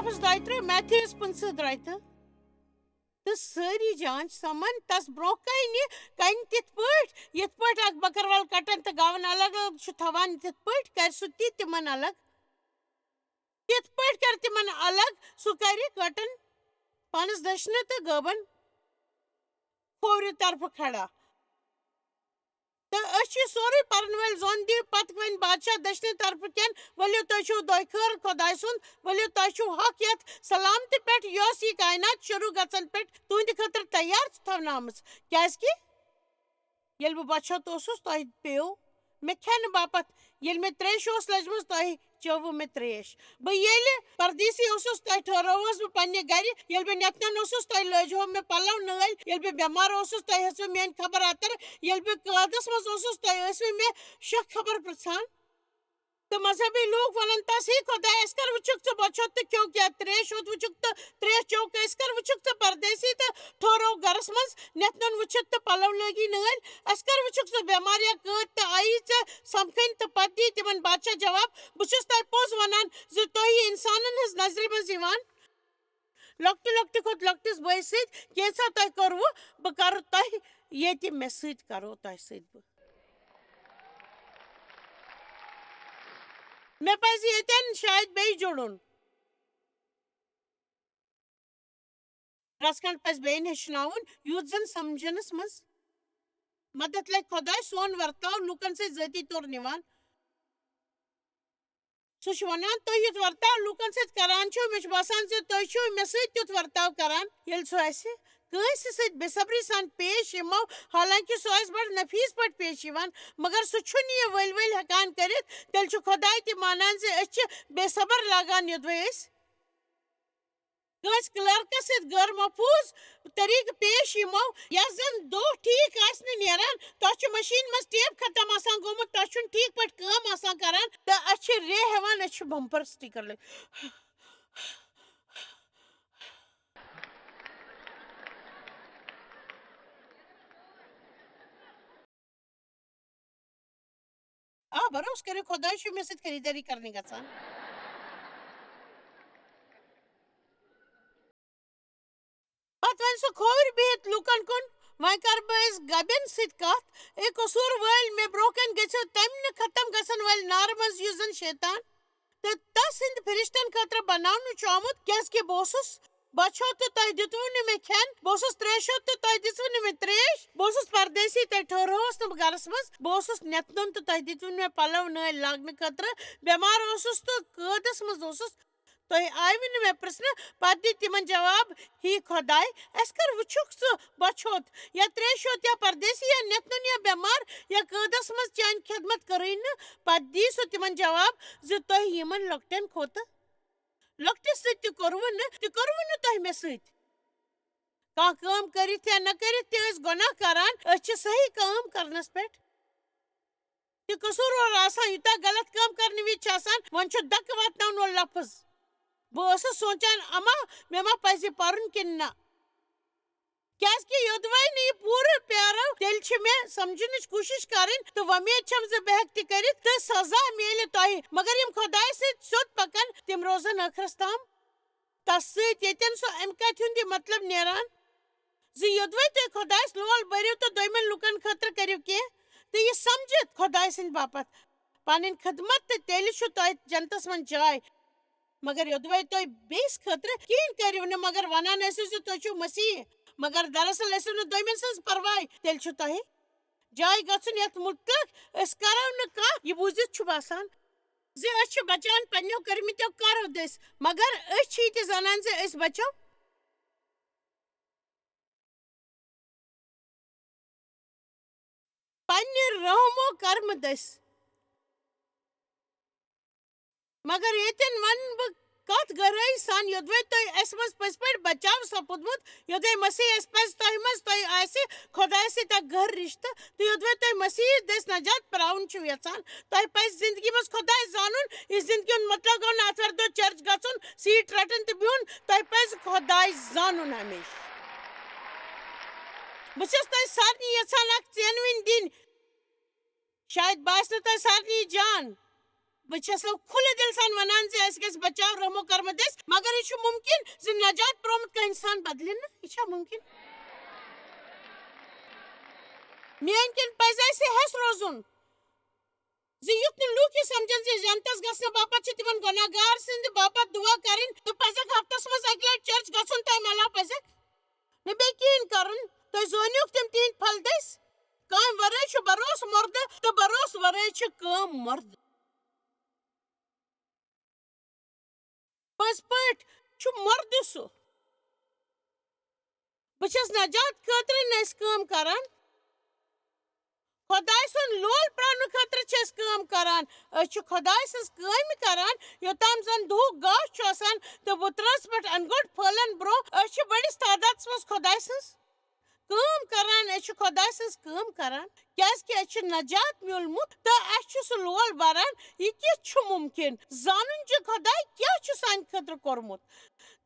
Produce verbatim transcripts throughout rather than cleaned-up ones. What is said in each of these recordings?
یوہانس دۄیہِ ترٕٛہ، متیوس پٕنٛژٕہ درٛۄتہِ۔ تہٕ سٲری جان چھِ سَمان تَس برٛونٛہہ کنہِ، کنہِ تِتھ پٲٹھۍ، یِتھ پٲٹھۍ اکھ بکروال کٹان تہٕ گاوَن الگ الگ چھُ تھاوان، تِتھ پٲٹھۍ کرِ سُہ تہِ تِمن الگ۔ تِتھ پٲٹھۍ کرِ تِمن الگ، سُہ کرِ کٹن پانَس دٔچھنہٕ تہٕ گٲبن کھوورِ طرفہٕ کھڑا۔ تہٕ أسۍ چھِ سورُے پرن وٲلۍ زوٚن دِ، پتہٕ وۄنۍ بادشاہ دٔچھنہِ طرفہٕ کٮ۪ن، ؤلِو تُہۍ چھِو دۄیہِ خٲر خۄداے سُنٛد، ؤلِو تۄہہِ چھِو حق یتھ سلامتہِ پٮ۪ٹھ، یۄس یہِ کائنات شروع گژھن پٮ۪ٹھ تُہنٛدِ خٲطرٕ تیار چھِ تھاونہٕ آمٕژ۔ کیازِ کہِ ییٚلہِ بہٕ بۄچھِ ہوٚت اوسُس، تۄہہِ پیوٚو مےٚ کھٮ۪نہٕ باپتھ، ییٚلہِ مےٚ تریش اوس لٔجمٕژ، تۄہہِ چٲوٕ مےٚ تریش۔ بہٕ ییٚلہِ پردیسی اوسُس، تۄہہِ ٹھہرٲوہس بہٕ پننہِ گرِ۔ ییٚلہِ بہٕ نٮ۪تھ نٮ۪ن اوسُس، تۄہہِ لٲجہو مےٚ پلو نٲلۍ۔ ییٚلہِ بہٕ بٮ۪مار اوسُس، تۄہہِ ہیژوٕ میٲنۍ خبر اتر۔ ییٚلہِ بہٕ قٲدس منٛز اوسُس، تۄہہِ ٲسوٕ مےٚ شیٚے خبر پرژھان۔ تہٕ مذہبی لوٗکھ ونان تس، ہے خۄداے، اسہِ کر وٕچھُکھ ژٕ بۄچھِ ہوٚت تہٕ کھیوٚو کینٛہہ، تریش ہوٚت وٕچھُکھ تہٕ تریش چیوٚکھ، أسۍ کر وٕچھُکھ ژٕ پردیسی تہٕ ٹھہروو گرس منٛز، نٮ۪تھ نٮ۪ن وٕچھِتھ تہٕ پلو لٲگی نٲلۍ؟ اسہِ کر وٕچھُکھ ژٕ بٮ۪مار یا قٲد تہٕ آیی ژےٚ سمکھٕنۍ؟ تہٕ پتہٕ دی تِمن بادشاہ جواب، بہٕ چھُس تۄہہِ پوٚز ونان زِ تُہۍ یہِ انسانن ہٕنٛز نظرِ منٛز یِوان۔ لۄکٹہِ لۄکٹہِ کھۄتہٕ لۄکٹِس بٲیِس سۭتۍ کینٛژھا تۄہہِ کوٚروٕ، بہٕ کرٕ تۄہہِ ییٚتہِ مےٚ سۭتۍ کرو تۄہہِ سۭتۍ بہٕ۔ مےٚ پزِ ییٚتٮ۪ن شاید بیٚیہِ جُڑُن۔ رژھ کھنٛڈ پزِ بیٚیَن ہیٚچھناوُن، یُتھ زن سمجھنس منٛز مدد لگہِ۔ خۄداے سون ورتاو لوٗکن سۭتۍ ذٲتی طور نِوان۔ سُہ چھُ وَنان، تُہۍ یُتھ ورتاو لوٗکن سۭتۍ کران چھِو، مےٚ چھُ باسان زِ تُہۍ چھِو مےٚ سۭتۍ تیُتھ ورتاو کران۔ ییٚلہِ سُہ اَسہِ کٲنٛسہِ سۭتۍ بے صبری سان پیش یِمو، حالانکہِ سُہ آسہِ بڑٕ نفیٖس پٲٹھۍ پیش یِوان، مگر سُہ چھُنہٕ یہِ ؤلۍ ؤلۍ ہٮ۪کان کٔرِتھ، تیٚلہِ چھُ خۄداے تہِ مانان زِ أسۍ چھِ بے صبر لاگان یوٚدوَے أسۍ کٲنٛسہِ کلرکس سۭتۍ غٲر محفوظ طریقہٕ پیش یِمو، یتھ زن دۄہ ٹھیک آسہِ نہٕ نیران، تۄہہِ چھُ مشین منٛز ٹیپ ختم آسان گوٚمُت، تۄہہِ چھُنہٕ ٹھیک پٲٹھۍ کٲم آسان کران، تہٕ أسۍ چھِ ریٚہہ ہٮ۪وان، أسۍ چھِ بمپر سٹیکر لٲگِتھ۔ آ، بروسہٕ کٔرِو، خۄداے چھُ مےٚ سۭتۍ خریٖدٲری کرنہِ گژھان۔ پتہٕ وۄنۍ سُہ کھوورِ بِہِتھ لوٗکن کُن، وۄنۍ کرٕ بہٕ أسۍ غبین سۭتۍ کتھ۔ اے قصوٗر وٲلۍ، مےٚ برونٛہہ کنہِ گٔژھِو تمہِ نہٕ ختم گژھن وٲلۍ نارٕ منٛز، یُس زن شیطان تہٕ تس ہٕنٛدِ فرشتن خٲطرٕ بناونہٕ چھُ آمُت، کیازِ کہِ بہٕ اوسُس بۄچھِ ہوٚت تہٕ تۄہہِ دِتوٕ نہٕ مےٚ کھٮ۪ن، بہٕ اوسُس تریشہِ ہوٚت تہٕ تۄہہِ دِژوٕ نہٕ مےٚ تریش، بہٕ اوسُس پردیسی، تۄہہِ ٹھہرووس نہٕ بہٕ گرس منٛز، بہٕ اوسُس نٮ۪تھ نوٚن تہٕ تۄہہِ دِتوٕ نہٕ مےٚ پلو نٲلۍ لاگنہٕ خٲطرٕ، بٮ۪مار اوسُس تہٕ قٲدس منٛز اوسُس، تۄہہِ آیوٕ نہٕ مےٚ پرژھنہٕ۔ پتہٕ دِتۍ تِمن جواب، ہے خۄداے، اسہِ کر وُچھُکھ ژٕ بۄچھِ ہوٚت یا تریشہِ ہوٚت یا پردیسی یا نٮ۪تھ نوٚن یا بٮ۪مار یا قٲدس منٛز؟ چانہِ خدمت کٔرٕے نہٕ۔ پتہٕ دِی سُہ تِمن جواب زِ تۄہہِ یِمن لۄکٹٮ۪ن کھۄتہٕ لۄکٹِس سۭتۍ تہِ کوٚروٕ نہٕ، تہِ کوٚروٕ نہٕ تۄہہِ مےٚ سۭتۍ۔ کانٛہہ کٲم کٔرِتھ یا نہ کٔرِتھ تہِ ٲسۍ گۄناہ کران، أسۍ چھِ صحیح کٲم کرنس پٮ۪ٹھ تہِ قصوٗروار آسان، یوٗتاہ غلط کٲم کرنہٕ وِزِ چھِ آسان، وۄنۍ چھُ دکہٕ واتناوَن وول لفظ۔ بہٕ ٲسٕس سونٛچان، اما، مےٚ ما پزِ پرُن کِنہٕ نہ؟ کیازِ کہِ یوٚدوَے نہٕ یہِ پوٗرٕ پیارو، تیٚلہِ چھِ مےٚ سمجھنٕچ کوٗشش کرٕنۍ تہٕ وۄمید چھم زِ بہٕ ہٮ۪کہٕ تہِ کٔرِتھ تہٕ سزا میلہِ تۄہہِ۔ مگر یِم خۄدایہِ سۭتۍ سیوٚد پکن، تِم روزن ٲخرس تام۔ تس سۭتۍ ییٚتٮ۪ن سُہ امہِ کتھِ ہُنٛد یہِ مطلب نیران زِ یوٚدوَے تُہۍ خۄدایس لول بٔرِو تہٕ دوٚیمٮ۪ن لُکن خٲطرٕ کٔرِو کینٛہہ، تہٕ یہِ سمجھِتھ خۄدایہِ سٕنٛدِ باپتھ پنٕنۍ خدمت، تہٕ تیٚلہِ چھُ تۄہہِ جنتس منٛز جاے۔ مگر یوٚدوَے تُہۍ بیٚیِس خٲطرٕ کِہیٖنۍ کٔرِو نہٕ، مگر وَنان ٲسِو زِ تُہۍ چھِو مسیح، مگر دراصل ٲسِو نہٕ دوٚیمٮ۪ن سٕنٛز پرواے، تیٚلہِ چھُ تۄہہِ جاے گژھُن یَتھ مُتعلق أسۍ کرو نہٕ کانٛہہ۔ یہِ بوٗزِتھ چھُ باسان زِ أسۍ چھِ بچان پننیو کٔرمٕتیو کارو دٔسۍ، مگر أسۍ چھِ یہِ تہِ زانان زِ أسۍ بچو پننہِ رحم و کرمہٕ دٔسۍ۔ مگر ییٚتٮ۪ن ونہٕ بہٕ کتھ گہرٲیی سان، یوٚدوَے تۄہہِ اسہِ منٛز پٔزۍ پٲٹھۍ بچاو سپُدمُت، یوٚدوَے مسیح اسہِ پزِ تۄہہِ منٛز، تۄہہِ آسہِ خۄدایہِ سۭتۍ اکھ گہر رشتہٕ، تہٕ یوٚدوَے تۄہہِ مسیح دٔسۍ نجات پراوُن چھِو یژھان، تۄہہِ پزِ زندگی منٛز خۄداے زانُن۔ یہِ زندگی ہُنٛد مطلب گوٚو نہٕ آتھوارِ دۄہ چرچ گژھُن، سیٖٹ رٹٕنۍ تہٕ بِہُن۔ تۄہہِ پزِ خۄداے زانُن ہمیشہٕ۔ بہٕ چھَس تۄہہِ سارنٕے یژھان اکھ ژینوٕنۍ دِنۍ۔ شاید باسہِ نہٕ تۄہہِ سارنٕے جان، بہٕ چھَسو کھُلہٕ دِل سان وَنان زِ اَسہِ گژھِ بچاو رحمو کرمہٕ دٔسۍ، مگر یہِ چھُ مُمکِن زِ نجات پرٛومُت کانٛہہ اِنسان بدلہِ نہٕ۔ یہِ چھا مُمکِن؟ میٛٲنۍ کِنۍ پَزِ اَسہِ ہٮ۪س روزُن زِ یُتھ نہٕ لوٗکھ یہِ سمجھن زِ جنتس گژھنہٕ باپتھ چھِ تِمن گۄناہ گار سٕنٛدِ باپتھ دُعا کرٕنۍ، تہٕ پزکھ ہفتس منٛز اکہِ لٹہِ چرچ گژھُن۔ تمہِ علاوٕ پزکھ نہٕ بیٚیہِ کِہیٖنۍ کرُن۔ تُہۍ زٲنِوکھ تِم تِہنٛدۍ پھل دٔسۍ۔ کامہِ ورٲے چھُ بروسہٕ مُردٕ، تہٕ بروسہٕ ورٲے چھِ کٲم مُردٕ۔ پٔزۍ پٲٹھۍ چھُ مُردٕ سُہ۔ بہٕ چھَس نجات خٲطرٕ نہٕ أسۍ کٲم کران، خۄداے سُنٛد لول پراونہٕ خٲطرٕ چھِ أسۍ کٲم کران۔ أسۍ چھِ خۄداے سٕنٛز کٲمہِ کران، یوٚتام زن دُہُک گاش چھُ آسان تہٕ بُترس پٮ۪ٹھ انگوٹ پھٲلن برٛونٛہہ۔ أسۍ چھِ بٔڑِس تعدادس منٛز خۄداے سٕنٛز کٲم کران، أسۍ چھِ خۄداے سٕنٛز کٲم کران، کیازِ کہِ اَسہِ چھُ نجات میوٗلمُت تہٕ اَسہِ چھُ سُہ لول بران۔ یہِ کِتھ چھُ مُمکِن زانُن زِ خۄداے کیٛاہ چھُ سانہِ خٲطرٕ کوٚرمُت؟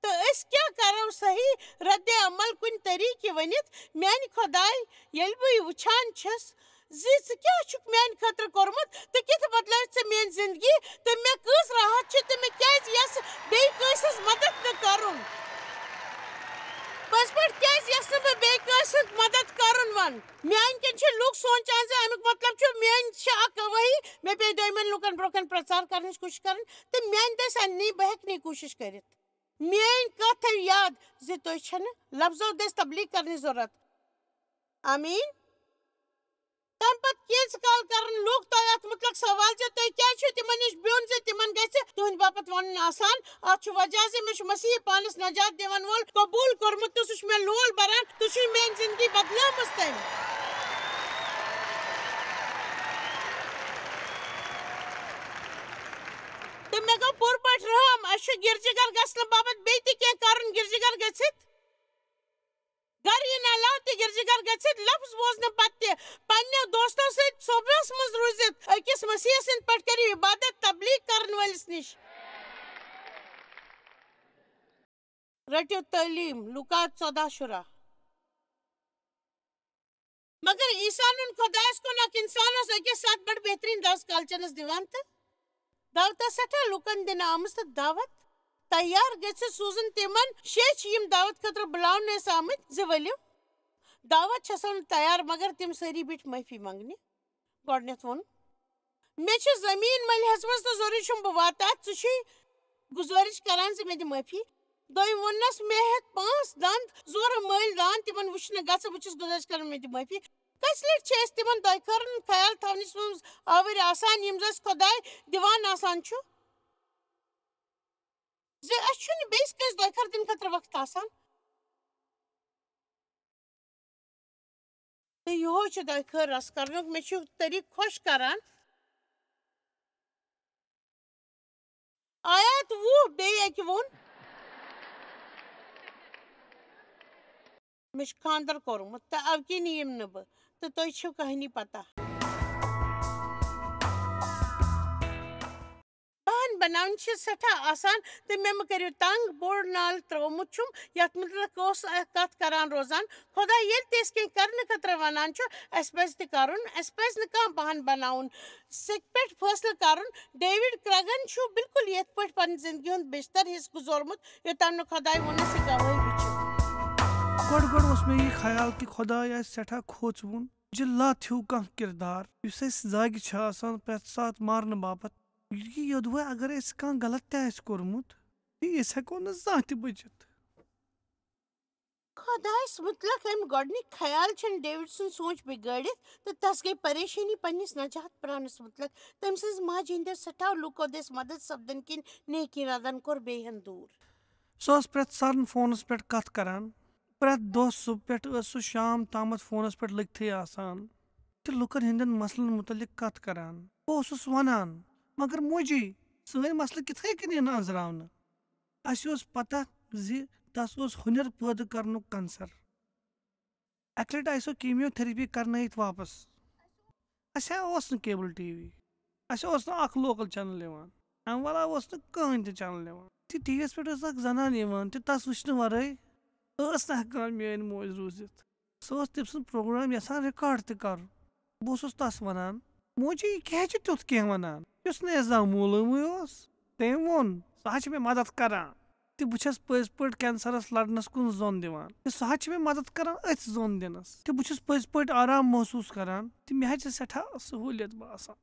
تہٕ أسۍ کیٛاہ کرو صحیح رد عمل کُنہِ طریٖقہٕ ؤنِتھ؟ میانہِ خۄداے، ییٚلہِ بہٕ یہِ وٕچھان چھَس زِ ژٕ کیٛاہ چھُکھ میانہِ خٲطرٕ کوٚرمُت تہٕ کِتھ بدلٲوِتھ ژےٚ میٲنۍ زندگی، تہٕ مےٚ کۭژ راحت چھِ، تہٕ مےٚ کیٛازِ یژھٕ بیٚیہِ کٲنٛسہِ ہٕنٛز مدد نہٕ کرُن؟ پٔزۍ پٲٹھۍ کیٛازِ یژھٕ نہٕ بہٕ بیٚیہِ کٲنٛسہِ ہٕنٛز مدد کرُن؟ وَن، میانہِ کِنۍ چھِ لوٗکھ سونٛچان زِ اَمیُک مطلب چھُ میٲنۍ چھِ اکھ گوٲہی، مےٚ پیٚیہِ دوٚیمٮ۪ن لوٗکن برٛونٛہہ کَنہِ پرٛچار کرنٕچ کوٗشِش کرٕنۍ، تہٕ میانہِ دٔسۍ اَننی بہٕ ہٮ۪کہٕ نہٕ یہِ کوٗشِش کٔرِتھ۔ میٲنۍ کتھ تھٲیِو یاد زِ تُہۍ چھِنہٕ لفظو دٔسۍ تبلیغ کرنٕچ ضروٗرت۔ آمیٖن۔ تَمہِ پتہٕ کینٛژھ کال کرن لوٗکھ تۄہہِ اَتھ مُتعلق سوال زِ تُہۍ کیٛازِ چھِو تِمن نِش بیوٚن زِ تِمن گژھِ تُہنٛدِ باپتھ وَنُن آسان۔ اَتھ چھُ وجہ زِ مےٚ چھُ مسیح پانس نجات دِوَن وول قبوٗل کوٚرمُت تہٕ سُہ چھُ مےٚ لول بران تہٕ چھُ میٲنۍ زندگی بدلٲومٕژ تٔمۍ۔ تہٕ مےٚ گوٚو پوٗرٕ پٲٹھۍ رحم۔ اَسہِ چھُ گِرجہِ گھر گژھنہٕ باپتھ بیٚیہِ تہِ کینٛہہ کرُن۔ گِرجہِ گھر گٔژھِتھ، گھر یِنہٕ علاوٕ تہِ گِرجہِ گھر گٔژھِتھ، لفظ بوزنہٕ پتہٕ تہِ پننٮ۪و دوستو سۭتۍ صحبتس منٛز روٗزِتھ، أکِس مسیح سٕنٛدۍ پٲٹھۍ کٔرِو عبادت تبلیغ کرن وٲلِس نِش۔ رٔٹِو تعلیٖم، لوٗکا ژۄداہ شُراہ۔ مگر عیسیٰ ہن خۄدایس کُن اکھ انسان اوس أکِس ساتہٕ بڑٕ بہترین درس کالچنس دِوان تہٕ دعوتس سٮ۪ٹھاہ لوٗکن دِنہٕ آمٕژ تہٕ دعوت تیار گٔژھِتھ سوٗزُن تِمن شیٚچھ یِم دعوت خٲطرٕ بُلاونہٕ ٲسۍ آمٕتۍ زِ ؤلِو، دعوت چھسو نہٕ تیار مگر تِم سٲری بیٖٹھۍ معٲفی منٛگنہِ۔ گۄڈٕنٮ۪تھ ووٚن، مےٚ چھِ زٔمیٖن مٔلۍ ہیژمٕژ تہٕ ضروٗری چھُم بہٕ واتہٕ اَتھ، ژٕ چھُے گُزٲرِش کران زِ مےٚ دِ معٲفی۔ دوٚیِم ووٚننَس، مےٚ ہٮ۪تھ پانٛژھ دنٛد زورٕ مٔلۍ دان تِمن وٕچھنہٕ گژھٕ، بہٕ چھُس گُزٲرِش کران مےٚ دِ معٲفی۔ کٔژِ لَٹہِ چھِ أسۍ تِمن دۄیہِ خٲرن خیال تھاونس منٛز آوٕرۍ آسان، یِم زَن اَسہِ خۄداے دِوان آسان چھُ زِ اَسہِ چھُنہٕ بیٚیِس کٲنٛسہِ دۄیہِ خٲر دِنہٕ خٲطرٕ وقت آسان؟ تہٕ یِہوے چھُ دۄیہِ خٲر رَس کرنُک۔ مےٚ چھُ طریٖقہٕ خۄش کران۔ آیات وُہ بیٚیہِ اَکہِ ووٚن، مےٚ چھُ خانٛدر کوٚرمُت تہٕ اَوٕ کِنۍ یِم نہٕ بہٕ، تہٕ تۄہہِ چھِو کہانی پتہ۔ بہان بناوٕنۍ چھِ سٮ۪ٹھاہ آسان تہٕ مےٚ مہٕ کٔرِو تنگ، بوٚڑ نال ترٛوومُت چھُم، یَتھ مُتعلق اوس اَکھ کَتھ کران روزان۔ خۄدا ییٚلہِ تہِ أسۍ کینٛہہ کرنہٕ خٲطرٕ وَنان چھُ، اَسہِ پَزِ تہِ کرُن، اَسہِ پَزِ نہٕ کانٛہہ بہان بناوُن۔ سیٚکہِ پٮ۪ٹھ فٲصلہٕ کرُن۔ ڈیوڈ کرٛگن چھُ بالکل یِتھ پٲٹھۍ پنُن زندگی ہُنٛد بیشتر حصہٕ گُزورمُت، یوٚتام نہٕ خۄداے ووٚنُس یہِ گواہی وٕچھِو۔ گۄڈٕ گۄڈٕ اوس مےٚ یہِ خیال کہِ خۄداے آسہِ سٮ۪ٹھاہ کھوژوُن، جِلات ہیوٗ کانٛہہ کِردار، یُس اَسہِ زاگہِ چھِ آسان پرٛٮ۪تھ ساتہٕ مارنہٕ باپتھ۔ یہِ یوٚدوَے اگر اَسہِ کانٛہہ غلط تہِ آسہِ کوٚرمُت، تہٕ أسۍ ہٮ۪کو نہٕ زانٛہہ تہِ بٔچِتھ۔ خۄدایَس مُتعلق اَمہِ گۄڈٕنِکۍ خیال چھِنہٕ ڈیوڈ سٕنٛز سونٛچ بِگٲڑِتھ، تہٕ تَس گٔے پریشٲنی پنٛنِس نجات پرٛانَس مُتعلق۔ تٔمۍ سٕنٛزِ ماجہِ ہٕنٛدیو سٮ۪ٹھاہو لوٗکو دِژ مدد سپدَن کِنۍ نیکی ردن کوٚر بیٚیہِ ہن دوٗر۔ سُہ اوس پرٛٮ۪تھ ساتہٕ فونَس پٮ۪ٹھ کَتھ کران۔ پرٛٮ۪تھ دۄہ صُبح پٮ۪ٹھ ٲس سُہ شام تامَتھ فونَس پٮ۪ٹھ لٔگتھٕے آسان تہٕ لُکَن ہٕنٛدٮ۪ن مسلَن مُتعلِق کَتھ کران۔ بہٕ اوسُس وَنان، "مگر موجی، سٲنۍ مسلہٕ کِتھ کٔنۍ یِن أنٛزراونہٕ؟" اَسہِ اوس پتہ زِ تَس اوس ہُنٮ۪ر پٲدٕ کرنُک cancer۔ اَکہِ لَٹہِ آیہِ سۄ chemotherapy کرنٲیِتھ واپس۔ اَسہِ ہا اوس نہٕ cable T V، اَسہِ اوس نہٕ اکھ local channel یِوان، اَمہِ علاوٕ اوس نہٕ کٕہٕنۍ تہِ channel یِوان۔ تہٕ T V یَس پٮ۪ٹھ ٲس اکھ زنان یِوان تہٕ تَس وٕچھنہٕ ورٲے ٲس نہٕ ہٮ۪کان میٲنۍ موج روٗزِتھ۔ سۄ ٲس تٔمۍ سُنٛد program یژھان record تہِ کرُن۔ بہٕ اوسُس تَس وَنان، موجی، یہِ کیٛازِ چھِ تیُتھ کینٛہہ وَنان؟ یُس نہٕ اَسہِ زانٛہہ مولوٗمٕے اوس، تٔمۍ ووٚن، سُہ حظ چھِ مےٚ مدد کران۔ تہٕ بہٕ چھَس پٔزۍ پٲٹھۍ کینسرس لڑنس کُن زوٚن دِوان۔ تہٕ سُہ حظ چھِ مےٚ مدد کران أتھۍ زوٚن دِنس۔ تہٕ بہٕ چھُس پٔزۍ پٲٹھۍ آرام محسوٗس کران۔ تہٕ مےٚ حظ چھِ سٮ۪ٹھاہ سہوٗلیت باسان۔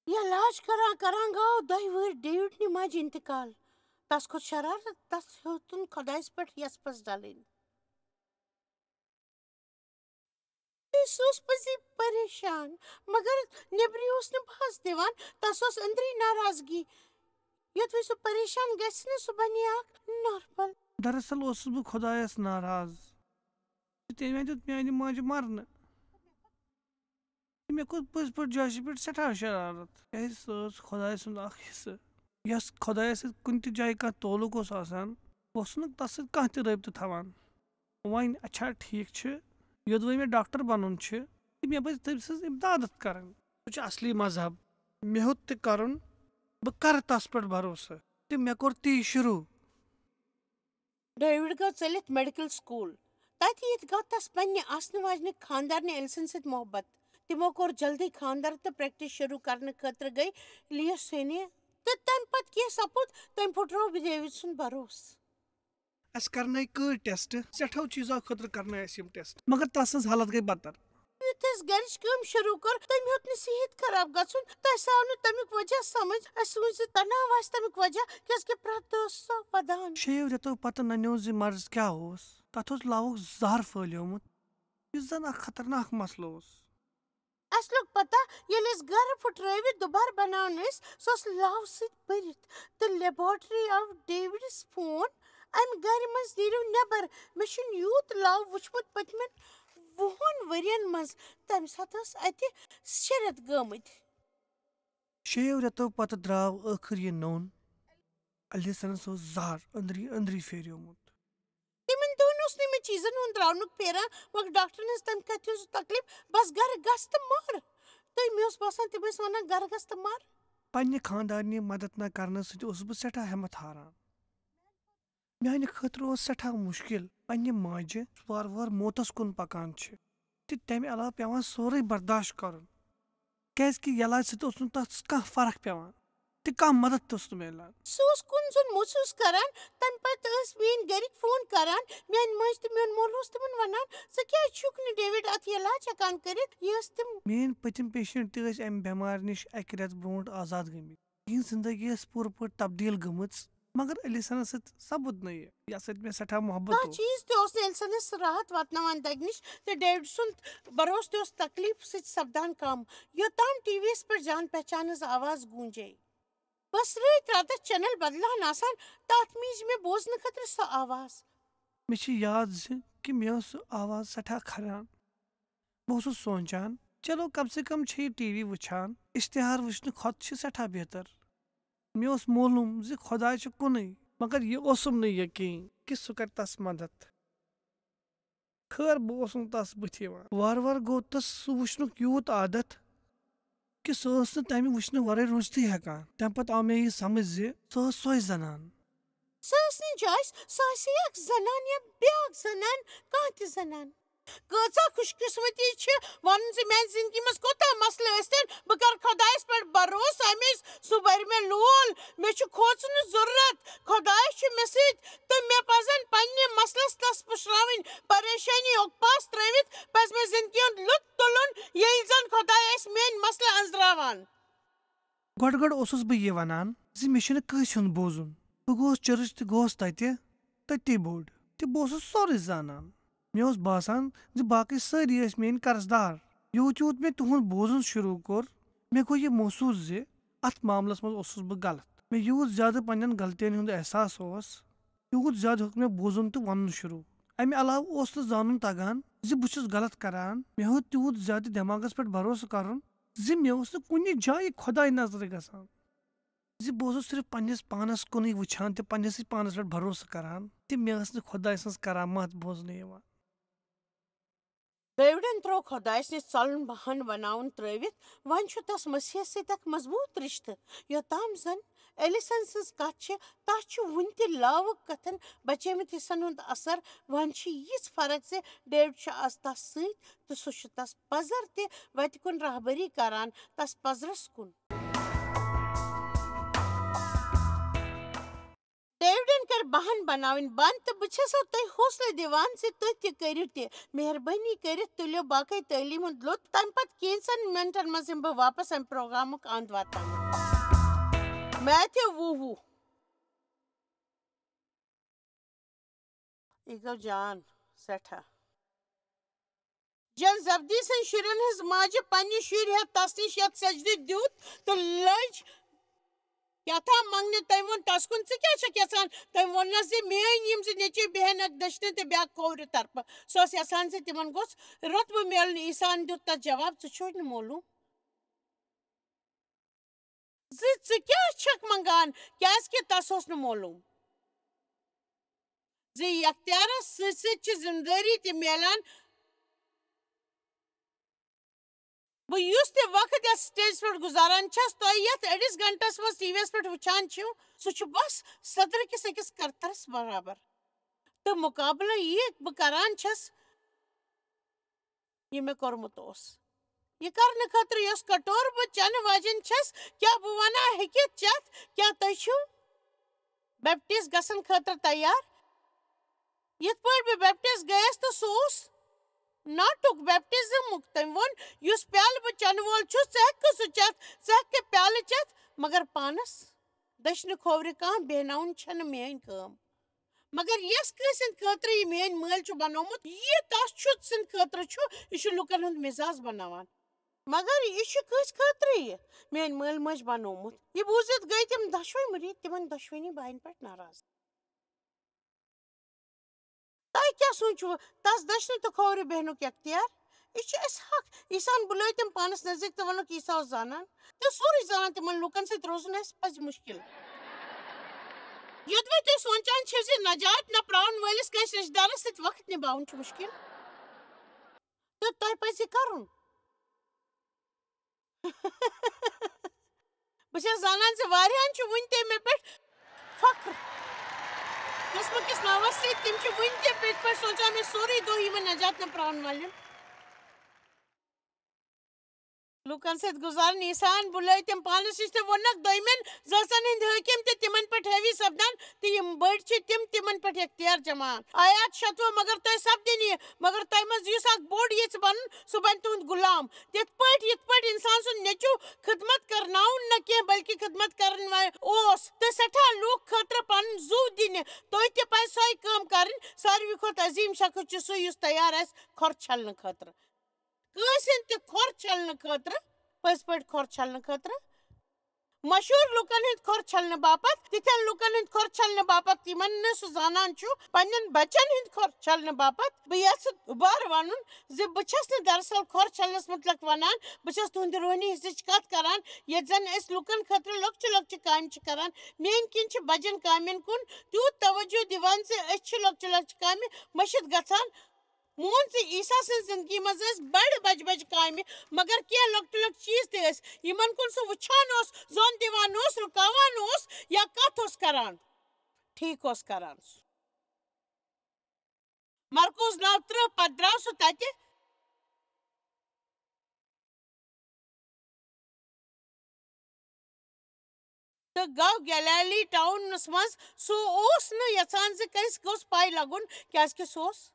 یہِ علاج کران کران گوٚو دۄیہِ وٕہٕرۍ ڈیوڈنہِ ماجہِ انتقال۔ تس کھوٚت شرارت، تس ہیوٚتُن خۄدایس پٮ۪ٹھ یژھ پژھ ڈلٕنۍ۔ سُہ اوس پٔزی پریشان، مگر نیبرِ اوس نہٕ بحث دِوان، تس اوس أنٛدری ناراضگی۔ یوٚتُے سُہ پریشان گژھِ نہٕ، سُہ بنہِ اکھ نارمل۔ دراصل اوسُس بہٕ خۄدایس ناراض۔ تٔمۍ دیُت میانہِ ماجہِ مرنہٕ۔ مےٚ کھوٚت پٔزۍ پٲٹھۍ جاشہِ پٮ۪ٹھ سٮ۪ٹھاہ شرارت، کیازِ سۄ ٲس خۄداے سُنٛد اکھ حصہٕ۔ یۄس خۄدایس سۭتۍ کُنہِ تہِ جایہِ کانٛہہ تعلق اوس آسان، بہٕ اوسُس نہٕ تس سۭتۍ کانٛہہ تہِ رٲبطہٕ تھاوان۔ وۄنۍ، اچھا، ٹھیٖک چھُ، یوٚدوَے مےٚ ڈاکٹر بنُن چھُ، تہٕ مےٚ پزِ تٔمۍ سٕنٛز عبادت کرٕنۍ۔ سُہ چھُ اصلی مذہب۔ مےٚ ہیوٚت تہِ کرُن، بہٕ کرٕ تس پٮ۪ٹھ بھروسہٕ۔ تہٕ مےٚ کوٚر تی شروع۔ ڈیوڈ گوٚو ژٔلِتھ میڈیکل سکول۔ تتہِ یِتھ گوٚو تس پننہِ آسنہٕ واجنہِ خاندارنہِ ایلسن سۭتۍ محبت۔ تِمو کوٚر جلدی خاندر تہٕ پریکٹس شروع کرنہٕ خٲطرٕ گٔے لیس سینہِ۔ تہٕ تمہِ پتہٕ کینٛہہ سپُد، تٔمۍ پھُٹروو ڈیوڈ سُنٛد بھروسہٕ۔ اسہِ کرنٲے کٔرۍ ٹیسٹ، سٮ۪ٹھاہو چیٖزو خٲطرٕ کرنٲے اسہِ یِم ٹیسٹ، مگر تس ہٕنٛز حالت گٔے بدتر۔ یُتھ أسۍ گرِچ کٲم شروع کٔر، تٔمۍ ہیوٚت نہٕ صحت خراب گژھُن۔ تۄہہِ آو نہٕ تمیُک وجہ سمجھ، اسہِ سوٗنچ زِ تناو آسہِ تمیُک وجہ، کیازِ کہِ پرٛٮ۪تھ دۄہ اوس سۄ ودان۔ شیٚیو رٮ۪تو پتہٕ ننیو زِ مرض کیٛاہ اوس۔ تتھ اوس لوُک زہر پھٔہلیومُت، یُس زن اکھ خطرناک مسلہٕ اوس۔ اسہِ لوٚگ پتہ، ییٚلہِ أسۍ گرٕ پھُٹرٲوِتھ دُبارٕ بناونہٕ ٲسۍ، سُہ اوس لو سۭتۍ بٔرِتھ۔ تہٕ لیبارٹری آو ڈیوڈس فون، "امہِ گرِ منٛز نیٖرِو نٮ۪بر، مےٚ چھُنہٕ یوٗت لو وُچھمُت پٔتمٮ۪ن وُہن ؤرین منٛز۔" تمہِ ساتہٕ ٲس اتہِ شےٚ رٮ۪تھ گٔمٕتۍ۔ شیٚیو رٮ۪تو پتہٕ درٛاو ٲخٕر یہِ نوٚن۔ الیسنس اوس زہر أنٛدری أنٛدری پھیریومُت۔ تِمن دۄہن اوس نہٕ مےٚ چیٖزن ہُنٛد تراونُک پھیران، مگر ڈاکٹرن ہٕنٛز تمہِ کتھِ ہُنٛد تکلیف، "بس گرٕ گژھ تہٕ مر۔" تہٕ مےٚ اوس باسان، تِم ٲسۍ ونان، "گرٕ گژھ تہٕ مر۔" پننہِ خاندارنہِ مدد نہ کرنہٕ سۭتۍ اوسُس بہٕ سٮ۪ٹھاہ ہٮ۪متھ ہاران۔ میانہِ خٲطرٕ اوس سٮ۪ٹھاہ مُشکِل پننہِ ماجہِ وارٕ وارٕ موتس کُن پکان چھِ تہٕ تمہِ علاوٕ پٮ۪وان سورُے برداشت کرُن، کیازِ کہِ علاج سۭتۍ اوس نہٕ تس کانٛہہ فرق پٮ۪وان تہٕ کانٛہہ مدد تہِ اوس نہٕ میلان۔ سُہ اوس کُن زوٚن محسوٗس کران۔ تمہِ پتہٕ ٲسۍ میٲنۍ گرِکۍ فون کران، میانہِ ماجہِ تہٕ میون مول اوس تِمن ونان، "ژٕ کیازِ چھُکھ نہٕ ڈیوڈ اتھ علاج ہٮ۪کان کٔرِتھ؟" یہِ ٲس تِم۔ میٲنۍ پٔتِم پیشنٹ تہِ ٲسۍ امہِ بٮ۪مارِ نِش اکہِ رٮ۪تہٕ برونٛٹھ آزاد گٔمٕتۍ۔ یِہنٛز زندگی ٲس پوٗرٕ پٲٹھۍ تبدیل گٔمٕژ، مگر الیسنس سۭتۍ سپُد نہٕ یہِ، یتھ سۭتۍ مےٚ سٮ۪ٹھاہ محبت کانٛہہ اوس۔ چیٖز تہِ اوس نہٕ الیسنس راحت واتناوان دگہِ نِش، تہٕ ڈیوڈ سُنٛد بھروسہٕ تہِ اوس تکلیف سۭتۍ سپدان کم، یوٚتام ٹی وی یس پٮ۪ٹھ جان پہچان ہٕنٛز آواز گوٗنجے۔ بس رٲتۍ راتس چینل بدلان آسان، تتھ میج مےٚ بوزنہٕ خٲطرٕ سۄ آواز۔ مےٚ چھِ یاد زِ کہِ مےٚ ٲس سۄ آواز سٮ۪ٹھاہ کھران۔ بہٕ اوسُس سونٛچان، چلو، کم سے کم چھےٚ یہِ ٹی وی وٕچھان، اشتہار وٕچھنہٕ کھۄتہٕ چھِ سٮ۪ٹھاہ بہتر۔ مےٚ اوس معلوم زِ خۄداے چھُ کُنُے، مگر یہِ اوسُم نہٕ یقین کہِ سُہ کرِ تس مدد۔ خٲر، بہٕ اوسُس نہٕ تس بٕتھِ یِوان۔ وارٕ وارٕ گوٚو تس سُہ وٕچھنُک یوٗت عادت کہِ سۄ ٲس نہٕ تمہِ وٕچھنہٕ ورٲے روٗزتھٕے ہٮ۪کان۔ تمہِ پتہٕ آو مےٚ یہِ سمجھ زِ سۄ ٲس سۄے زنان۔ سۄ ٲس نہٕ جایہِ، سۄ آسہِ ہے اکھ زنان یا بیٛاکھ زنان، کانٛہہ تہِ زنان۔ کۭژاہ خوش قسمتی چھِ ونُن زِ میانہِ زندگی منٛز کوتاہ مسلہٕ ٲسۍتن، بہٕ کرٕ خۄدایس پٮ۪ٹھ بھروسہٕ، أمِس سُہ بَرِ مےٚ لول۔ مےٚ چھُ کھوژنٕچ ضروٗرت۔ خۄداے چھُ مےٚ سۭتۍ تہٕ مےٚ پزن پننہِ مسلس تس پُشراوٕنۍ۔ پریشٲنی اوٚک پاس ترٲوِتھ پزِ مےٚ زندگی ہُنٛد لُطف تُلُن، ییٚلہِ زن خۄداے آسہِ میٲنۍ مسلہٕ انزراوان۔ گۄڈٕ گۄڈٕ اوسُس بہٕ یہِ ونان زِ مےٚ چھُنہٕ کٲنٛسہِ ہُنٛد بوزُن۔ بہٕ گوس چرچ تہٕ گوس تتہِ تٔتی بوٚڑ، تہٕ بہٕ اوسُس سورُے زانان۔ مےٚ اوس باسان زِ باقٕے سٲری ٲسۍ میٲنۍ قرض دار۔ یوٗت یوٗت مےٚ تِہُنٛد بوزُن شروٗع کوٚر، مےٚ گوٚو یہِ محسوٗس زِ اتھ معاملس منٛز اوسُس بہٕ غلط۔ مےٚ یوٗت زیادٕ پننٮ۪ن غلطین ہُنٛد احساس اوس، تیوٗت زیادٕ ہیوٚک مےٚ بوزُن تہٕ ونُن شروٗع۔ امہِ علاوٕ اوس نہٕ زانُن تگان زِ بہٕ چھُس غلط کران۔ مےٚ ہیوٚت تیوٗت زیادٕ دٮ۪ماغس پٮ۪ٹھ بھروسہٕ کرُن زِ مےٚ اوس نہٕ کُنہِ جایہِ خۄداے نظرِ گژھان، زِ بہٕ اوسُس صرف پننِس پانس کُنُے وٕچھان تہٕ پننِسٕے پانس پٮ۪ٹھ بھروسہٕ کران، تہٕ مےٚ ٲس نہٕ خۄداے سٕنٛز کرامات بوزنہٕ یِوان۔ ڈیوڈن ترٛوو خۄدایس نِش ژلُن بہانہٕ بناوُن ترٲوِتھ۔ وۄنۍ چھُ تس مسیحس سۭتۍ اکھ مضبوٗط رشتہٕ۔ یوٚتام زن ایلیسن سٕنٛز کتھ چھِ، تس چھُ وُنہِ تہِ لاوُک کتھن بچیمٕتۍ حصن ہُنٛد اثر۔ وۄنۍ چھِ یِژھ فرق زِ ڈیوڈ چھُ از تس سۭتۍ تہٕ سُہ چھُ تس پزر تہِ وتہِ کُن رہبری کران، تس پزرس کُن۔ ڈیوڈن کٔر بہن بناوٕنۍ بنٛد، تہٕ بہٕ چھَسو تۄہہِ حوصلہٕ دِوان زِ تُہۍ تہِ کٔرِو تہِ۔ مہربٲنی کٔرِتھ تُلِو باقٕے تعلیٖم ہُنٛد لُطف۔ تَمہِ پتہٕ کینٛژن منٹن منٛز یِمہٕ بہٕ واپس اَمہِ پروگرامُک اند واتناونہٕ۔ میتھیو وُہ وُہ۔ یہِ گوٚو جان سٮ۪ٹھاہ۔ جن زبدی سٕنٛدۍ شُرٮ۪ن ہٕنٛز ماجہِ پننہِ شُرۍ ہٮ۪تھ تس نِش یتھ سجدٕ دیُت تہٕ لٔج کیٛاہ تام منٛگنہِ۔ تٔمۍ ووٚن تس کُن، "ژٕ کیٛاہ چھکھ یژھان؟" تٔمۍ ووٚننس زِ میٲنۍ یِم زٕ نیٚچوۍ بیہن اکھ دٔچھنہِ تہٕ بیاکھ کھوورِ طرفہٕ۔ سُہ اوس یژھان زِ تِمن گوٚژھ رۄتبہٕ میلُن۔ عیسیٰ ہن دیُت تس جواب، "ژٕ چھُے نہٕ معلوم زِ ژٕ کیٛاہ چھکھ منٛگان؟" کیٛازِ کہِ تس اوس نہٕ معلوم زِ یختیارس سۭتۍ سۭتۍ چھِ ذمہٕ دٲری تہِ میلان۔ بہٕ یُس تہِ وقت یتھ سٹیجس پٮ۪ٹھ گُزاران چھَس، تۄہہِ یتھ أڑِس گھنٹس منٛز ٹی وی یس پٮ۪ٹھ وٕچھان چھِو، سُہ چھُ بس صدرٕ کِس أکِس کرترس برابر۔ تہٕ مُقابلہٕ یہِ بہٕ کران چھَس، یہِ مےٚ کوٚرمُت اوس۔ یہِ کرنہٕ خٲطرٕ یۄس کٹور بہٕ چٮ۪نہٕ واجٮ۪ن چھَس، کیٛاہ بہٕ ونا ہیٚکِتھ چٮ۪تھ، کیٛاہ تُہۍ چھِو بیپٹیز گژھن خٲطرٕ تیار؟ یِتھ پٲٹھۍ بہٕ بیپٹیز گٔیَس تہٕ سُہ اوس ناٹُک بیپٹیزمُک۔ تٔمۍ ووٚن، "یُس پیالہٕ بہٕ چٮ۪نہٕ وول چھُس، ژٕ ہیٚککھٕ سُہ چٮ۪تھ، ژٕ ہیٚککھٕ پیالہٕ چٮ۪تھ، مگر پانَس دٔچھنہِ کھوورِ کانٛہہ بیہناوُن چھَنہٕ میٲنۍ کٲم۔ مگر یَس کٲنٛسہِ ہٕنٛدِ خٲطرٕ یہِ میٲنۍ مٲلۍ چھُ بنومُت، یہِ تَس چھُ سٕنٛدِ خٲطرٕ چھُ، یہِ چھُ لُکَن ہُنٛد مِزاز بناوان۔ مگر یہِ چھُ کٲنٛسہِ خٲطرٕ یہِ میٲنۍ مٲلۍ مٲج بنومُت۔" یہِ بوٗزِتھ گٔے تِم دۄشوٕے مُریٖد تِمَن دۄشوٕنی بایَن پٮ۪ٹھ ناراض۔ تۄہہِ کیٛاہ سوٗنٛچوٕ؟ تَس دٔچھنہِ تہٕ کھوورِ بیٚہنُک اختیار؟ یہِ چھُ اَسہِ حق۔ عیسیٰ ہَن بُلٲوۍ تِم پانَس نزدیٖک تہٕ ووٚنُکھ، عیسیٰ اوس زانان تہٕ سورُے زانان تِمَن لوٗکَن سۭتۍ روزُن اَسہِ پَزِ مُشکِل۔ یوٚدوَے تُہۍ سونٛچان چھِو زِ نجات نہ پرٛاوَن وٲلِس کٲنٛسہِ رِشتہٕ دارَس سۭتۍ وقت نِباوُن چھُ مُشکِل، تہٕ تۄہہِ پَزِ یہِ کَرُن۔ بہٕ چھَس زانان زِ واریاہَن چھُ وُنہِ تہِ مےٚ پٮ۪ٹھ فخر۔ قٕسمہٕ کِس ناوَس سۭتۍ تِم چھِ وُنہِ تہِ پٔتۍ پٲٹھۍ سونٛچان، مےٚ سورُے دۄہ یِمَن نجات نہٕ پرٛاوَن والٮ۪ن لوٗکَن سۭتۍ گُزارُن۔ عیسیٰ ہَن بُلٲوۍ تِم پانَس نِش تہٕ ووٚننَکھ، دوٚیمٮ۪ن زٲژَن ہٕنٛدۍ حٲکِم تہِ تِمَن پٮ۪ٹھ حٲوی سَپدان تہٕ یِم بٔڑۍ چھِ تِم تِمَن پٮ۪ٹھ اختیار جماوان۔ آیات شَتوُہ، مگر تۄہہِ سَپدِ نہٕ یہِ، مگر تۄہہِ منٛز یُس اکھ بوٚڑ ییٚژھِ بنُن، سُہ بنہِ تُہُنٛد غلام۔ تِتھ پٲٹھۍ، یِتھ پٲٹھۍ اِنسان سُنٛد نیٚچُو خدمت کرناوُن نہٕ کینٛہہ، بلکہِ خدمت کرن وٲلۍ اوس تہٕ سٮ۪ٹھاہ لوٗکھ خٲطرٕ پنُن زُو دِنہِ۔ تۄہہِ تہِ پزِ سۄے کٲم کرٕنۍ۔ ساروی کھۄتہٕ عظیٖم شخص چھُ سُہ، یُس تیار آسہِ کھۄر چھلنہٕ خٲطرٕ۔ کٲنٛسہِ ہٕنٛدِ تہِ کھۄر چھلنہٕ خٲطرٕ، پٔزۍ پٲٹھۍ کھۄر چھلنہٕ خٲطرٕ۔ مشہوٗر لوٗکن ہٕنٛدۍ کھۄر چھلنہٕ باپتھ، تِتھٮ۪ن لوٗکن ہٕنٛدۍ کھۄر چھلنہٕ باپتھ، یِمن نہٕ سُہ زانان چھُ، پننٮ۪ن بچن ہٕنٛدۍ کھۄر چھلنہٕ باپتھ۔ بہٕ یژھٕ دُبارٕ ونُن زِ بہٕ چھَس نہٕ دراصل کھۄر چھلنس مُتعلق ونان، بہٕ چھَس تُہنٛدِ روحٲنی حصٕچ کتھ کران، ییٚتہِ زن أسۍ لوٗکن خٲطرٕ لۄکچہِ لۄکچہِ کامہِ چھِ کران۔ میٲنۍ کِنۍ چھِ بجن کامٮ۪ن کُن تیوٗت توجہ دِوان زِ أسۍ چھِ لۄکچہِ لۄکچہِ کامہِ مٔشِتھ گژھان۔ مون زِ عیسیٰ سٕنٛزِ زِندگی منٛز ٲسۍ بَڑِ بَجہِ بَجہِ کامہِ، مگر کینٛہہ لۄکٹہِ لۄکٹہِ چیٖز تہِ ٲسۍ، یِمن کُن سُہ وٕچھان اوس، زوٚن دِوان اوس، رُکاوان اوس یا کَتھ اوس کران۔ ٹھیٖک اوس کران سُہ۔ مرکوز نَو تٕرٛہ، پتہٕ درٛاو سُہ تَتہِ۔ تہٕ گوٚو گلیلی ٹاونس منٛز۔ سُہ اوس نہٕ یژھان زِ کٲنٛسہِ گوٚژھ پَے لَگُن، کیٛازِکہِ سُہ اوس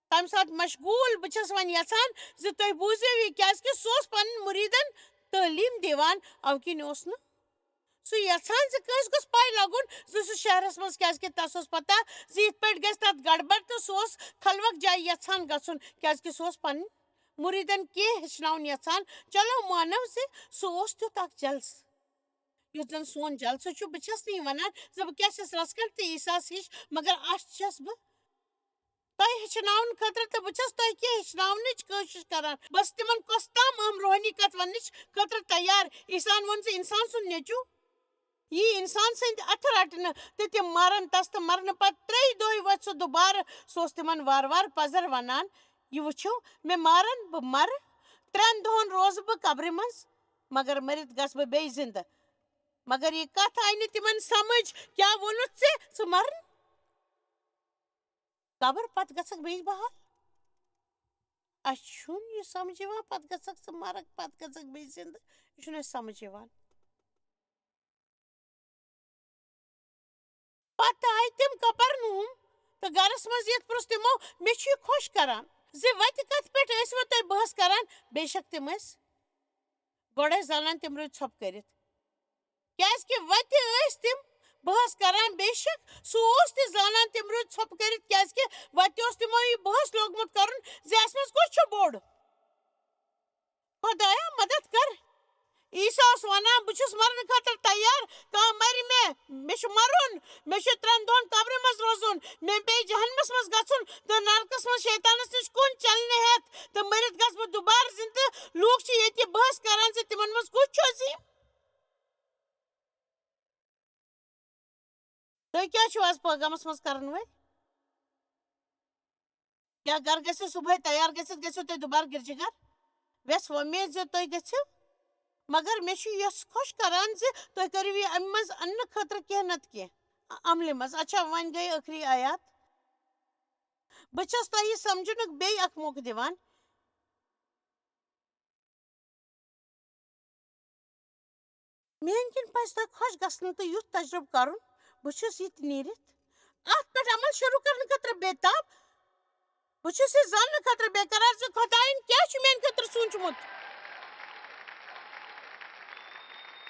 تَمہِ ساتہٕ مشغوٗل۔ بہٕ چھَس وۄنۍ یژھان زِ تُہۍ بوٗزِو یہِ، کیٛازِکہِ سُہ اوس پنٕنۍ مُریٖدن تعلیٖم دِوان، اَوٕ کِنۍ اوس نہٕ سُہ یژھان زِ کٲنٛسہِ گوٚژھ پَے لَگُن زِ سُہ شہرس منٛز، کیٛازِکہِ تَس اوس پَتہ زِ یِتھ پٲٹھۍ گژھِ تَتھ گڑبڑ، تہٕ سُہ اوس خلوت جایہِ یژھان گژھُن، کیٛازِکہِ سُہ اوس پنٕنۍ مُریٖدن کینٛہہ ہیٚچھناوُن یژھان۔ چلو مانو زِ سُہ اوس تیُتھ اکھ جلسہٕ، یُتھ زن سون جلسہٕ چھُ۔ بہٕ چھَس نہٕ یہِ ونان زِ بہٕ کیٛاہ چھَس رژھ کھنٛڈ تہٕ عیسیٰ ہَس ہِش، مگر اَتھ چھَس بہٕ تۄہہِ ہیٚچھناونہٕ خٲطرٕ، تہٕ بہٕ چھَس تۄہہِ کینٛہہ ہیٚچھناونٕچ کوٗشِش کران۔ بہٕ ٲسٕس تِمن کۄس تام اہم روحٲنی کتھ وننٕچ خٲطرٕ تیار۔ عیسیٰ ہَن ووٚن زِ اِنسان سُنٛد نیٚچوٗ یی اِنسان سٕنٛدِ اَتھٕ رَٹنہٕ، تہٕ تِم مَرَن تَس، تہٕ مَرنہٕ پَتہٕ ترٛیٚیہِ دۄہہِ وۄتھِ سُہ دُبارٕ۔ سُہ اوس تِمَن وارٕ وارٕ پَزر وَنان، یہِ وٕچھِو، مےٚ مارَن، بہٕ مَرٕ، ترٛٮ۪ن دۄہَن روزٕ بہٕ قبرِ منٛز، مگر مٔرِتھ گژھٕ بہٕ بیٚیہِ زِندٕ۔ مگر یہِ کَتھ آیہِ نہٕ تِمَن سَمٕجھ۔ کیٛاہ ووٚنُتھ ژےٚ؟ ژٕ مَرَن؟ قبر پَتہٕ گژھَکھ بیٚیہِ بحال؟ اَسہِ چھُنہٕ یہِ سَمٕجھ یِوان، پَتہٕ گژھَکھ ژٕ مَرَکھ، پَتہٕ گژھَکھ بیٚیہِ زِندٕ۔ یہِ چھُنہٕ اَسہِ سَمٕجھ یِوان۔ پتہٕ آیہِ تِم کپرنہوم تہٕ گرس منٛز یِتھ پرُژھ تِمو، "مےٚ چھُ یہِ خۄش کران زِ وتہِ کتھ پٮ۪ٹھ ٲسوٕ تُہۍ بحث کران؟" بے شک تِم ٲسۍ گۄڈے زانان تِم روٗدۍ ژھۄپہٕ کٔرِتھ، کیازِ کہِ وتہِ ٲسۍ تِم بحث کران۔ بے شک سُہ اوس تہِ زانان تِم روٗدۍ ژھۄپہٕ کٔرِتھ، کیازِ کہِ وتہِ اوس تِمو یہِ بحث لوگمُت کرُن زِ اسہِ منٛز کُس چھُ بوٚڑ۔ خۄدایا، مدد کر۔ عیسیٰ اوس ونان، "بہٕ چھُس مرنہٕ خٲطرٕ تیار۔ کانٛہہ مرِ مےٚ، مےٚ چھُ مرُن، مےٚ چھُ ترٛٮ۪ن دۄہن قبرِ منٛز روزُن، مےٚ پیٚیہِ جہنمس منٛز گژھُن تہٕ نرکس منٛز شیطانس نِش کُن چلنہٕ ہٮ۪تھ تہٕ مٔرِتھ گژھٕ بہٕ دُبارٕ زِندٕ۔" لوٗکھ چھِ ییٚتہِ بحث کران زِ تِمن منٛز کُس چھُ عظیٖم۔ تُہۍ کیٛاہ چھِو آز پٲغامَس منٛز کَرَن وٲلۍ؟ کیٛاہ گَرٕ گٔژھِو صُبحٲے تیار گٔژھِتھ گٔژھِو تُہۍ دُبارٕ گِرجہِ گَر؟ وٮ۪س وۄمید زِ تُہۍ گٔژھِو، مگر مےٚ چھُ یۄس خۄش کَران زِ تُہۍ کٔرِو یہِ اَمہِ منٛز اَننہٕ خٲطرٕ کینٛہہ نَتہٕ کینٛہہ عملہِ منٛز۔ اچھا، وۄنۍ گٔے ٲخری آیات۔ بہٕ چھَس تۄہہِ یہِ سَمجھنُک بیٚیہِ اَکھ موقعہٕ دِوان۔ میٛانہِ کِنۍ پَزِ تۄہہِ خۄش گژھنہٕ تہٕ یُتھ تجربہٕ کرُن۔ بہٕ چھُس یہِ تہِ نیٖرِتھ اَتھ پٮ۪ٹھ عمل شروٗع کرنہٕ خٲطرٕ بے تاب۔ بہٕ چھُس یہِ زاننہٕ خٲطرٕ بے قرار زِ خۄدایَن کیٛاہ چھُ میٛانہِ خٲطرٕ سوٗنٛچمُت۔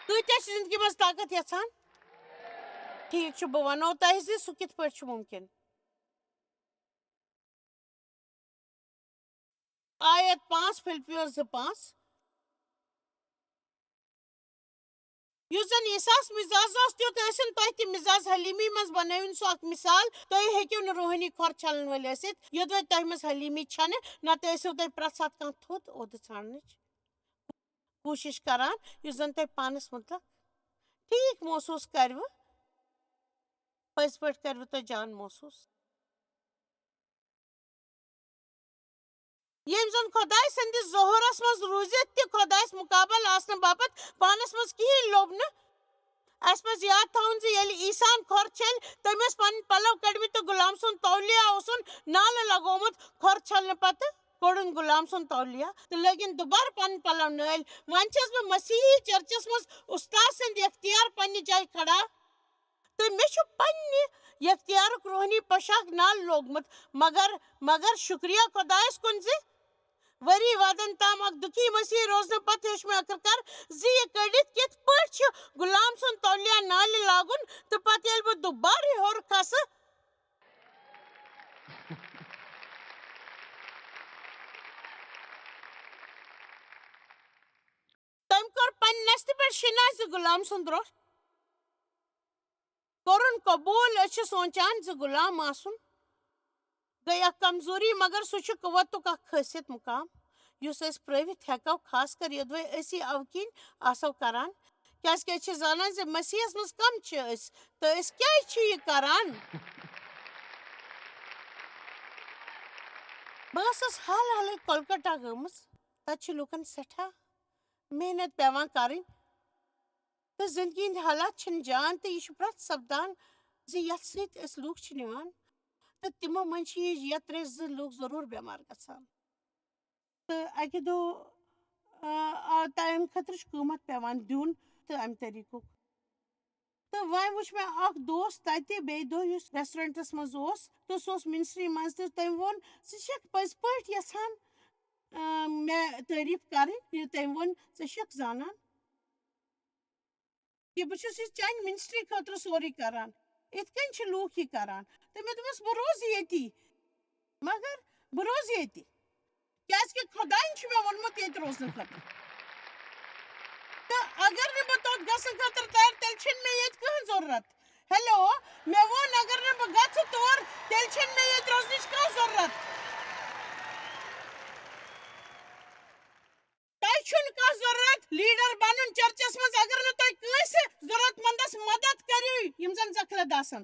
کۭتیٛاہ چھِ زِندگی منٛز طاقت یَژھان؟ ٹھیٖک چھُ، بہٕ وَنو تۄہہِ زِ سُہ کِتھ پٲٹھۍ چھُ مُمکِن۔ آیت پانٛژھ، فِلپِیوس زٕ پانٛژھ۔ یُس زَن عیسیٰ ہَس مِزاز اوس، تیُتھ ٲسِن تۄہہِ تہِ مِزاز حلیٖمی منٛز بنٲوِن سُہ اکھ مِثال۔ تُہۍ ہیٚکِو نہٕ روحٲنی کھۄر چھلَن وٲلۍ ٲسِتھ، یوٚدوَے تۄہہِ منٛز حلیٖمی چھَنہٕ، نَتہٕ ٲسِو تُہۍ پرٛٮ۪تھ ساتہٕ کانٛہہ تھوٚد عہدٕ ژھانٛڈنٕچ کوٗشِش کران، یُس زَن تۄہہِ پانَس مُتعلِق ٹھیٖک محسوٗس کَرِوٕ، پٔزۍ پٲٹھۍ کَرِوٕ تۄہہِ جان محسوٗس۔ ییٚمۍ زَن خۄداے سٕنٛدِس ظہوٗرَس منٛز روٗزِتھ تہِ خۄدایَس مُقابل آسنہٕ باپتھ پانَس منٛز کِہیٖنۍ لوٚب نہٕ۔ اَسہِ پَزِ یاد تھاوُن زِ ییٚلہِ عیسیٰ ہَن کھۄر چھٔلۍ، تٔمۍ ٲسۍ پَنٕنۍ پَلَو کٔڑمٕتۍ تہٕ غلام سُنٛد تولیہ اوسُن نالہٕ لگومُت۔ کھۄر چھَلنہٕ پَتہٕ کوٚڑُن غلام سُنٛد تولیہ تہٕ لٲگِن دُبارٕ پَنٕنۍ پَلَو نٲلۍ۔ وۄنۍ چھَس بہٕ مسیحی چرچَس منٛز اُستاد سٕنٛدِ اختیار پنٛنہِ جایہِ کھڑا۔ تہٕ مےٚ چھُ پننہِ یختیارُک روحٲنی پوشاک نالہٕ لوگمُت، مگر، مگر شُکریہ خۄدایَس کُن زِ ؤری وادن تام اکھ دُکھی مسیحی روزنہٕ پتہٕ ہیوٚچھ مےٚ ٲخٕر کار زِ یہِ کٔڑِتھ کِتھ پٲٹھۍ چھُ غلام سُنٛد تولیہ نالہِ لاگُن، تہٕ پتہٕ ییٚلہِ بہٕ دُبارٕ ہیوٚر کھسہٕ۔ تٔمۍ کوٚر پننہِ نستہِ پٮ۪ٹھ شِناہ زِ غلام سُنٛد روٚف کوٚرُن قبوٗل۔ أسۍ چھِ سونٛچان زِ غلام آسُن گٔے اکھ کمزوری، مگر سُہ چھُ قوتُک اکھ خٲصیت مقام، یُس أسۍ پرٛٲوِتھ ہٮ۪کو، خاص کر یوٚدوَے أسی اَوٕ کِنۍ آسو کران، کیازِ کہِ أسۍ چھِ زانان زِ مسیحس منٛز کم چھِ أسۍ تہٕ أسۍ کیازِ چھِ یہِ کران۔ بہٕ ٲسٕس حال حالٕے کولکتہ گٔمٕژ۔ تَتہِ چھِ لوٗکَن سٮ۪ٹھاہ محنت پٮ۪وان کَرٕنۍ تہٕ زِندگی ہِنٛدۍ حالات چھِنہٕ جان، تہٕ یہِ چھُ پرٛٮ۪تھ سَپدان زِ یَتھ سۭتۍ أسۍ لوٗکھ چھِ نِوان، تہٕ تِمو منٛز چھِ یہِ یَتھ ترٛےٚ زٕ لوٗکھ ضروٗر بٮ۪مار گژھان۔ تہٕ اَکہِ دۄہ، آ، آ، تَمہِ خٲطرٕ چھُ قۭمَتھ پٮ۪وان دیُن تہٕ اَمہِ طٔریٖقُک۔ تہٕ وۄنۍ وٕچھ مےٚ اکھ دوست تَتہِ بیٚیہِ دۄہ، یُس restaurantس منٛز اوس، تہٕ سُہ اوس ministry منٛز، تہٕ تٔمۍ ووٚن، "ژٕ چھَکھ پٔزۍ پٲٹھۍ یَژھان، آ، مےٚ تعریٖف کَرٕنۍ؟" یہِ تٔمۍ ووٚن، "ژٕ چھَکھ زانان؟" کہِ بہٕ چھُس یہِ چانہِ ministry خٲطرٕ سورُے کران۔ یِتھ کٔنۍ چھِ لوٗکھ یہِ کران۔ تہٕ مےٚ دوٚپمَس، "بہٕ روزٕ ییٚتی، مگر بہٕ روزٕ ییٚتی، کیٛازِ کہِ خۄدایَن چھُ مےٚ ووٚنمُت ییٚتہِ روزنہٕ خٲطرٕ۔ تہٕ اگر نہٕ بہٕ توٚت گژھنہٕ خٲطرٕ تیار، تیٚلہِ چھِنہٕ مےٚ ییٚتہِ کٕہٕنۍ ضروٗرت۔" ہیلو، مےٚ ووٚن، اگر نہٕ بہٕ گژھٕ تور، تیٚلہِ چھِنہٕ مےٚ ییٚتہِ روزنٕچ کانٛہہ ضروٗرت۔ تۄہہِ چھُنہٕ کانٛہہ ضروٗرت leader بنُن churchس منٛز، اگر نہٕ تُہۍ کٲنٛسہِ ضروٗرت مندس مدد کٔرِو، یِم زن زخلت آسن۔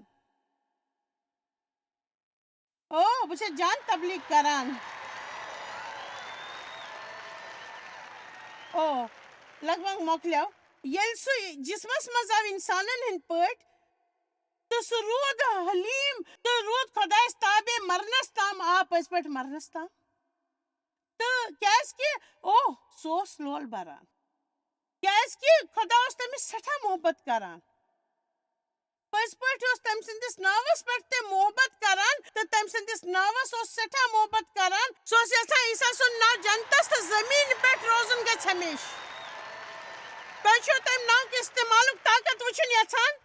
او، بہٕ چھَس جان تبلیغ کران۔ او، لگ بگ مۄکلیو۔ ییٚلہِ سُہ جسمس منٛز آو انسانن ہٕنٛدۍ پٲٹھۍ، تہٕ سُہ روٗد حلیٖم تہٕ روٗد خۄدایس تابع مرنس تام، آ، پٔزۍ پٲٹھۍ مرنس تام۔ تہٕ کیازِ کہِ، اوہ، سُہ اوس لول بران۔ کیازِ کہِ خۄدا اوس تٔمِس سٮ۪ٹھاہ محبت کران۔ پٔزۍ پٲٹھۍ اوس تٔمۍ سٕنٛدِس ناوَس پٮ۪ٹھ تہِ محبت کران، تہٕ تٔمۍ سٕنٛدِس ناوَس اوس سٮ۪ٹھاہ محبت کران۔ سُہ اوس یژھان عیسیٰ سُنٛد ناو جنتَس تہٕ زٔمیٖن پٮ۪ٹھ روزُن گژھِ ہمیشہٕ۔ تۄہہِ چھُو تَمہِ ناو کہِ استعمالُک طاقت وٕچھُن یژھان؟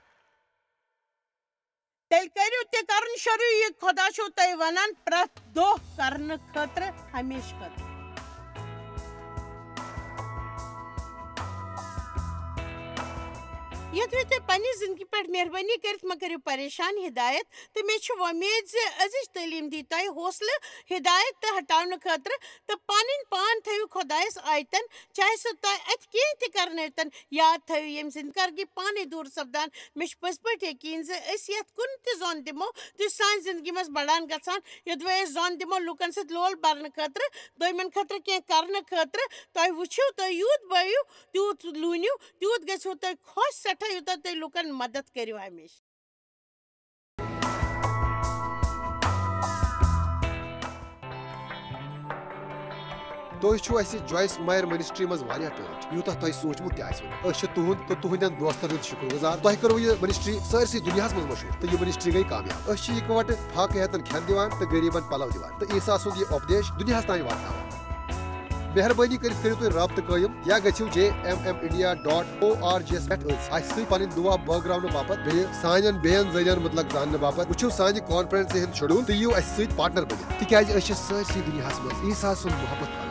تیٚلہِ کٔرِو تہِ کرُن شروٗع، یہِ خۄدا چھُو تۄہہِ وَنان پرٛٮ۪تھ دۄہ کرنہٕ خٲطرٕ، ہمیشہٕ خٲطرٕ۔ یتھ وِزِ تُہۍ پننہِ زندگی پٮ۪ٹھ مہربٲنی کٔرِتھ مہ کٔرِو پریشان ہدایت، تہٕ مےٚ چھِ وۄمید زِ أزِچ تعلیٖم دی تۄہہِ حوصلہٕ، ہدایت تہٕ ہٹاونہٕ خٲطرٕ، تہٕ پنٕنۍ پان تھٲیِو خۄدایس آیتن، چاہے سُہ تۄہہِ اتہِ کینٛہہ تہِ کرنٲوتن۔ یاد تھٲیِو، ییٚمہِ سٕنٛدِ کرگی پانے دوٗر سپدان، مےٚ چھُ پٔزۍ پٲٹھۍ یقیٖن زِ أسۍ یتھ کُن تہِ زۄن دِمو، تُہۍ چھِ سانہِ زندگی منٛز بڑان گژھان۔ یوٚدوے أسۍ زۄن دِمو لوٗکن سۭتۍ لول برنہٕ خٲطرٕ، دوٚیمٮ۪ن خٲطرٕ کینٛہہ کرنہٕ خٲطرٕ، تۄہہِ وٕچھِو، تُہۍ یوٗت بٲیِو، تیوٗت لوٗنِو، تیوٗت گژھِو تۄہہِ خۄش سٮ۪ٹھاہ، یوٗتاہ تُہۍ لوٗکن مدد کٔرِو ہمیشہٕ۔ تُہۍ چھِو اَسہِ جویس مایر منسٹری منٛز واریاہ ٹٲٹھۍ، یوٗتاہ تۄہہِ سوٗنٛچمُت تہِ آسِوٕ نہٕ۔ أسۍ چھِ تُہُنٛد تہٕ تُہٕنٛدٮ۪ن دوستن ہُنٛد شُکر گُزار۔ تۄہہِ کٔروٕ یہِ منسٹری سٲرسٕے دُنیاہَس منٛز مشہوٗر، تہٕ یہِ منسٹری گٔے کامیاب۔ أسۍ چھِ اِکہٕ وٹہٕ فاقہٕ ہیتن کھٮ۪ن دِوان تہٕ غریٖبن پلو دِوان، تہٕ عیسیٰ سُنٛد یہِ اُپدیش دُنیاہَس تام واتناوان۔ مہربٲنی کٔرِتھ کٔرِو تُہۍ رابطہٕ قٲیِم یا گٔژھِو J M M India dot O R G یَس پٮ۪ٹھ أسۍ، اَسہِ سۭتۍ پنٕنۍ دُعا بٲگراونہٕ باپتھ، بیٚیہِ سانٮ۪ن بیٚین ذٔریعن مُتعلق زاننہٕ باپتھ۔ وٕچھِو سانہِ کانفرنسہِ ہُنٛد شیڈول تہٕ یِیِو اَسہِ سۭتۍ پارٹنر بٔنِتھ، تِکیازِ أسۍ چھِ سٲرسٕے دُنیاہَس منٛز عیسیٰ سُنٛد محبت کران۔